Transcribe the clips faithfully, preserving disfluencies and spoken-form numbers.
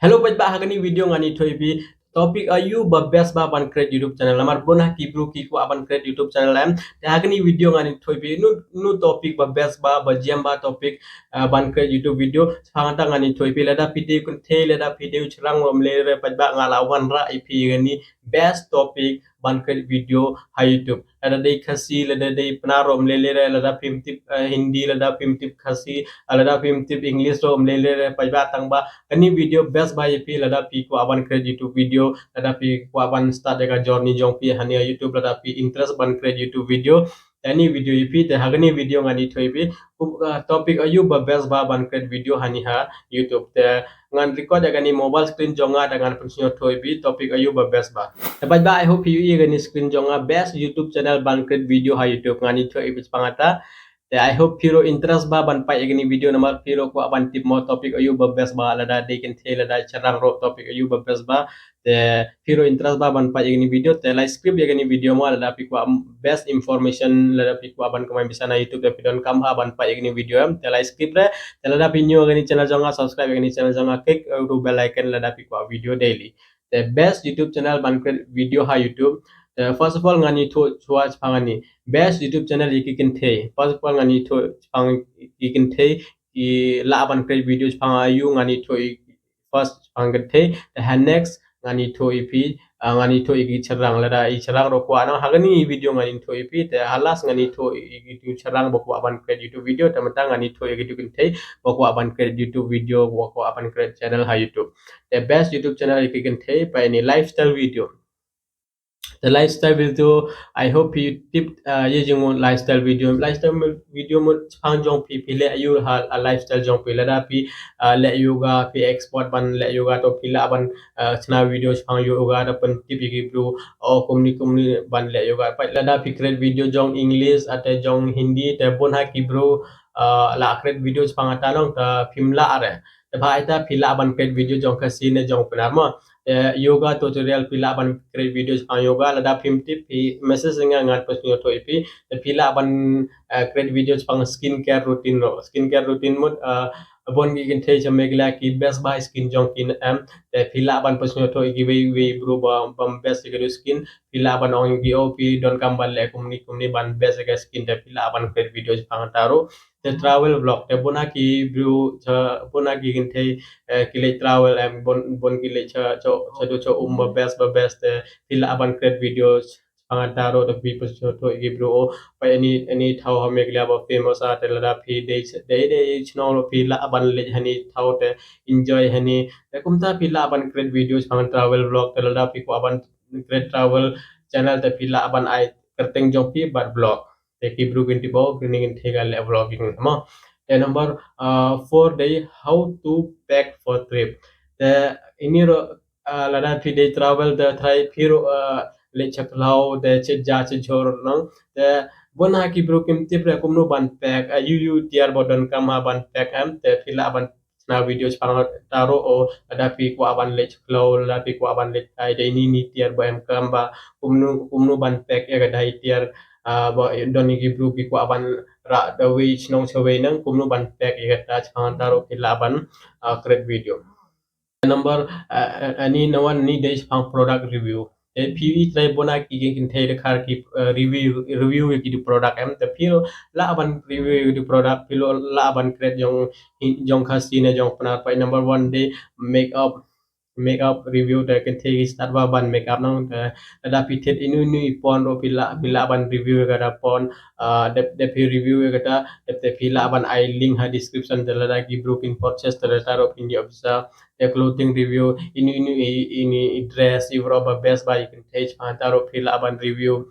Hello paidbah, ha kani video ngan ïathuh ïa phi topic aïu ba best ba ban create YouTube channel. Namar bun ha ki bru ki kwah ban create YouTube channel em. Te ha kani video ngan ïathuh ïa phi nu nu topic ba best ba ba jem ba topic uh, ban create YouTube video. Shaphang kata ngan ïathuh ïa phi, lada phi dei kynthei, lada phi dei u shynrang ruh ym lei re paidbah, nga la wanrah ïa phi kani best topic ban create video ha YouTube. Lada dei Khasi, lada dei Pnar ruh ym lei lei re, lada phim tip uh, Hindi, lada phim tip Khasi, uh, lada phim tip English ruh ym lei lei re paidbah, tang ba kani video best ba ïa phi lada phi kwah ban create YouTube video, lada phi kwah ban start ïa ka journey jong phi hane ha YouTube, lada phi interest ban create YouTube video. Te kani video ïa phi, te ha kani video ngan ïathuh ïa phi uh, topic aïu ba best ba ban create video hane ha YouTube. Te ngan record ïa kani mobile screen jong nga, te ngan pynsngewthuh ïa phi topic aïu ba best ba. Te paidbah, I hope phi ïohi ïa kani screen jong nga, best YouTube channel ban create video ha YouTube, ngan ïathuh ïa phi shaphang kata. Te I hope phi ruh interest ba ban peit ïa kani video, namar phi ruh kwah ban tip mo topic aïu ba best ba, lada dei kynthei, lada shynrang ruh topic aïu ba best ba. Te phi ruh interest ba ban peit ïa kani video, te la skip ïa kani video mo, lada phi kwah best information, lada phi kwah ban kamai pisa na YouTube, te phi donkam ha ban peit ïa kani video em. Te la skip re, te lada phi new ha kani channel jong nga, subscribe ïa kani channel jong nga, click uh, ruh bell icon lada phi kwah video daily. Te best YouTube channel ban create video ha YouTube. Te first of all ngan ïathuh shuwa shaphang kani best YouTube channel ïa ki kynthei. First of all ngan ïathuh shaphang ki kynthei, ki lah ban create video shaphang aïu, ngan ïathuh first shaphang kynthei. Te ha next ngan ïathuh ïa phi uh, ngan ïathuh ïa ki shynrang, lada i shynrang ruh kwah nang, ha kani video ngan ïathuh ïa phi. Te ha last ngan ïathuh ïa ki shynrang ba kwah ban create YouTube video, te mynta ngan ïathuh ïa ki kynthei ba kwah ban create YouTube video, ba kwah ban create channel ha YouTube. Te best YouTube channel ïa ki kynthei, pa ini lifestyle video. Te lifestyle video, I hope phi tip uh, ïa jingmut lifestyle video. Lifestyle video mut shaphang jong phi, phi leh aïu ha uh, lifestyle jong phi, lada phi uh, leh yoga, phi expert ban leh yoga, to phi lah ban uh, shna video shaphang yoga, da pyntip ïa ki bru o kumni kumni ban leh yoga. Pat lada phi create video jong English, ate jong Hindi, te bun ha ki bru uh, la create video shaphang kata nong, te phim lah re. Te ba ita phi lah ban create video jong Khasi ne jong Pnar mo. Te yoga tutorial phi lah ban create video shaphang yoga, lada phim tip phi message nga, ngan pynsngewthuh ïa phi. Te phi lah ban uh, create video shaphang skin care routine ruh. Skin care routine mut uh, bun ki kynthei sha Meghalaya ki best ba skin jong ki em. Te phi lah ban pynsngewthuh ïa ki wei wei bru ba bam best ïa ka skin. Phi lah ban ong ïa ki o phi donkam ban leh kumni kumni ban best ïa ka skin, te phi lah ban create video shaphang kata ruh. Te travel vlog, te bun ha ki bru, bun ha ki kynthei uh, ki leh travel em, bun bun ki leh cha cha cha um ba best ba best, te phi lah ban create video shaphang kata ruh, te phi pynsngewthuh ïa ki bru o pa ini ini thaw ha Meghalaya ba famous a, te lada phi dei dei dei shnong ruh phi lah ban leit hani thaw te enjoy hani. Te kumta phi lah ban create video shaphang travel vlog, te lada phi kwah ban create travel channel, te phi lah ban ai kyrteng jong phi bad vlog. Te ki bru kin tip o kini kynthei ka leh vlogging mo. Te number uh, four dei how to pack for trip. Te ini ruh uh, lada phi dei travel, te trai phi ruh uh, leit cha khlaw, te cha ja cha jhur nong. Te bun ha ki bru kim tip re kumno ban pack, uh, ïu ïu tiar ba donkam ha ban pack em, te phi lah ban shna video shaphang kata ruh o, lada phi kwah ban leit cha khlaw, lada phi kwah ban leit tai, te ini ini tiar ba em kam ba kumno kumno ban pack ïa ka dei tiar uh, ba don ïa ki bru ki kwah ban rah da wei shnong cha wei nang, kumno ban pack ïa kata, shaphang kata ruh phi lah ban uh, create video. Number uh, uh, ani nawan ni dei shaphang product review. Te phi i trai bun ha ki kynthei da khar ki uh, review review ïa ki du product em, te phi lah ban review ïa ki du product, phi lah ban create jong jong Khasi ne jong Pnar. Pa number one dei makeup, makeup review, te kynthei ki start ba ban makeup nang, te lada phi thied inu inu i pon ruh phi lah phi lah ban review ïa kata pon. Uh, dep dep phi review ïa kata, dep te phi lah ban ai link ha description, te lada ki bru kin purchase te lada ruh phin ïoh pisa. Te clothing review, inu inu i ini i dress i bru ba best ba i kynthei, shaphang kata ruh phi lah ban review.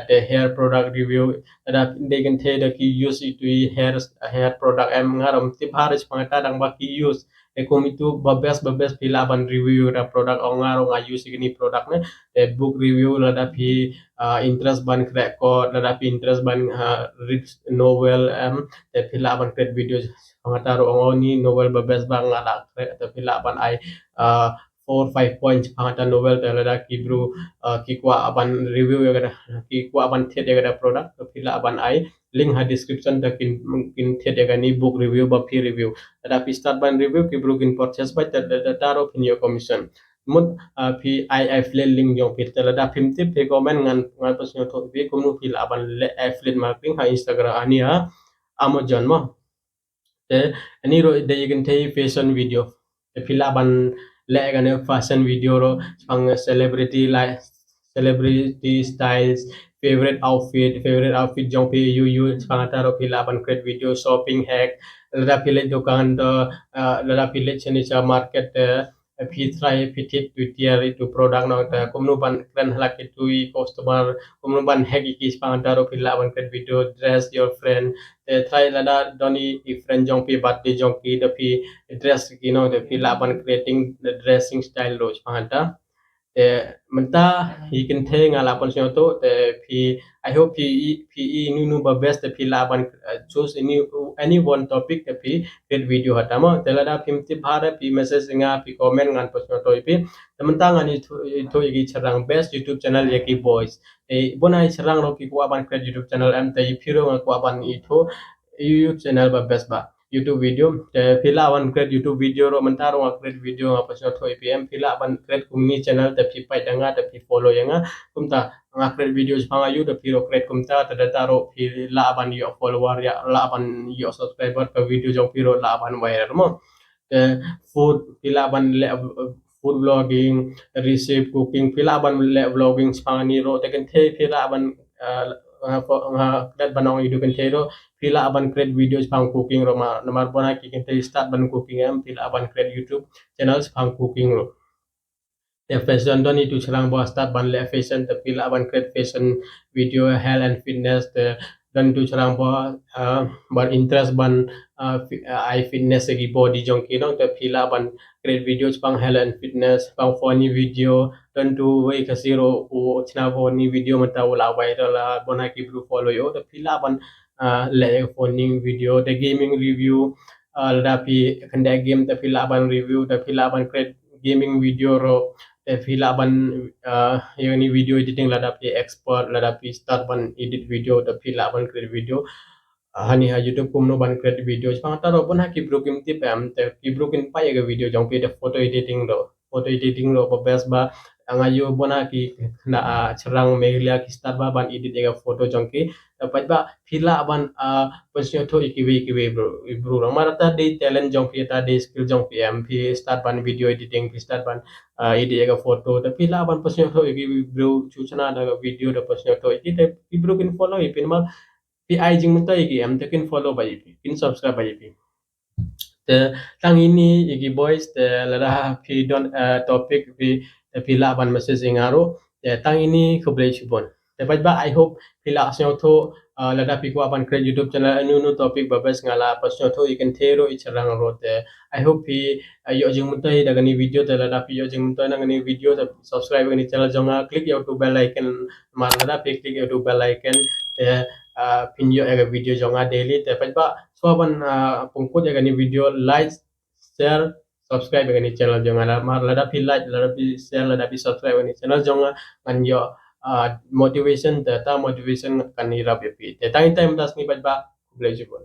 Te hair product review, lada dei kynthei da ki use itu i hair hair product em, nga ruh ym tip ha re shaphang kata, dang ba ki use. Te kum itu ba best ba best phi lah ban review ïa kata product, ong nga ruh nga use ïa kini product ne. Te book review, lada phi uh, interest ban khreh kot, lada phi interest ban uh, read novel em, te phi lah ban create video shaphang kata ruh, ong o ni novel ba best ba nga lah khreh, te phi lah ban ai uh, four five points shaphang kata novel, te lada ki bru uh, ki kwah ban review ïa kata, ki kwah ban thied ïa kata product, te phi lah ban ai link ha description, te kin, kin thied ïa kane book review ba phi review. Lada phi start ban review, ki briew kin purchase beit, te, te, te, te ruh phin ïoh commission. Mut, ah, phi ai affiliate link jong phi, te lada phim tip, phi comment, ngan, ngan pynsngewthuh ïa phi kumno phi lah ban leh affiliate marketing ha Instagram, ani ha Amazon mo. Te ani ruh dei kynthei fashion video. Te phi lah ban leh kane fashion video ruh, shaphang celebrity life, celebrity styles, favorite outfit, favorite outfit jong phi ïu ïu, shaphang kata ruh phi lah ban create video. Shopping hack, lada phi leit dukan te, ah, lada phi leit shane sha market te, phi try, phi thied tutorial ïa u product noh te kumno ban kren halak ïa u customer, kumno ban hack ïa ki, shaphang kata ruh phi lah ban create video. Dress your friend, te try lada don i friend jong phi, birthday jong ki, te phi dress ki noh, te phi lah ban creating the dressing style ruh shaphang kata. Te mynta ïa kynthei nga lah pynsngewthuh, te phi, I hope phi, phi i nu nu ba best, te phi lah ban, uh, choose any, any one topic, te phi create video ha ta mo. Te lada phim tip bha, te phi message nga, phi comment, ngan pynsngewthuh ïa phi. Te mynta ngan ïathuh, ïathuh ïa ki shynrang best YouTube channel ïa ki boys. Te bun ai shynrang ruh ki kwah ban create YouTube channel em, te ïa phi ruh nga kwah ban ïathuh ïa u channel ba best ba YouTube video. Te phi lah ban create YouTube video ruh, mynta ruh nga create video, nga pynsngewthuh ïa phi em, phi lah ban create kumne channel, te phi peit da nga, te phi follow ïa nga. Kumta nga create video shaphang ïa u, te phi ruh create kumta, te da ta ruh phi lah ban ïoh follower, ïa lah ban ïoh subscriber, ka video jong phi ruh lah ban viral mo. Te food, phi lah ban leh, uh, food vlogging, recipe, cooking, phi lah ban leh vlogging shaphang ani ruh. Te kynthei phi lah ban, uh, nga, nga klet ban ong ïa u kynthei ruh, phi lah ban create video shaphang cooking ruh mo, namar bun ha ki kynthei start ban cooking em, phi lah ban create YouTube channel shaphang cooking ruh. Te fashion, don i tu shynrang ba start ban leh fashion, te phi lah ban create fashion video. Health and fitness, te don tu shynrang ba, uh, ban interest ban, uh, fi-, uh, ai fitness ïa ki body jong ki noh, te phi lah ban create video shaphang health and fitness. Shaphang funny video, don tu wei ka siro u chna funny video mynta u la viral, la bun ha ki briew follow ïa u, te phi lah ban, uh, leh funny video. Te gaming review, uh, lada phi kynduh game, te phi lah ban review, te phi lah ban create gaming video ruh, te phi lah ban, uh, ïa kane video editing, lada phi expert, lada phi start ban edit video, te phi lah ban create video. Uh, hani ha YouTube kumno ban create video. Shaphang kata ruh bun ha ki briew kim tip em, te ki briew kin peit ïa ka video jong phi, te photo editing ruh, photo editing ruh ba best ba. Nga ïoh bun ha ki na, uh, shynrang Meghalaya ki start ba ban edit ïa ka photo jong ki. Te peit ba phi lah ban, uh, pynsngewthuh ïa kiwei kiwei briew, briew ruh. Namar kata dei talent jong phi, kata dei skill jong phi em, phi start ban video editing, phi start ban, uh, edit ïa ka photo, te phi lah ban pynsngewthuh ïa ki briew, shu shna da ka video, da pynsngewthuh ïa ki, te ki briew kin follow ïa phi, namar phi ai jingmyntoi ïa ki em, te kin follow bha ïa phi, kin subscribe bha ïa phi. Te tang ine ïa ki boys, te lada phi don, uh, topic phi, te phi lah ban message ïa nga ruh. Te tang ine, khublei shibun. Te paidbah, I hope phi la sngewthuh, uh, lada phi kwah ban create YouTube channel, anu anu topic ba best, nga la pynsngewthuh ïa kynthei ruh, ïa shynrang ruh. Te I hope phi, uh, ïoh jingmyntoi da kane video. Te lada phi ïoh jingmyntoi na kane video, te subscribe ïa kane channel jong nga, click ïa utu bell icon. Namar lada phi click ïa utu bell icon, te, uh, phin ïoh ïa ka video jong nga daily. Te paidbah, shuwa ban, uh, pynkut ïa kane video, like, share, subscribe ïa kane channel jong nga. Namar lada phi like, lada phi share, lada phi subscribe ïa kane channel jong nga, ngan ïoh, uh, motivation, te ta motivation kan ïarap ïa phi. Te tang ine mynta ka sngi paidbah, khublei shibun.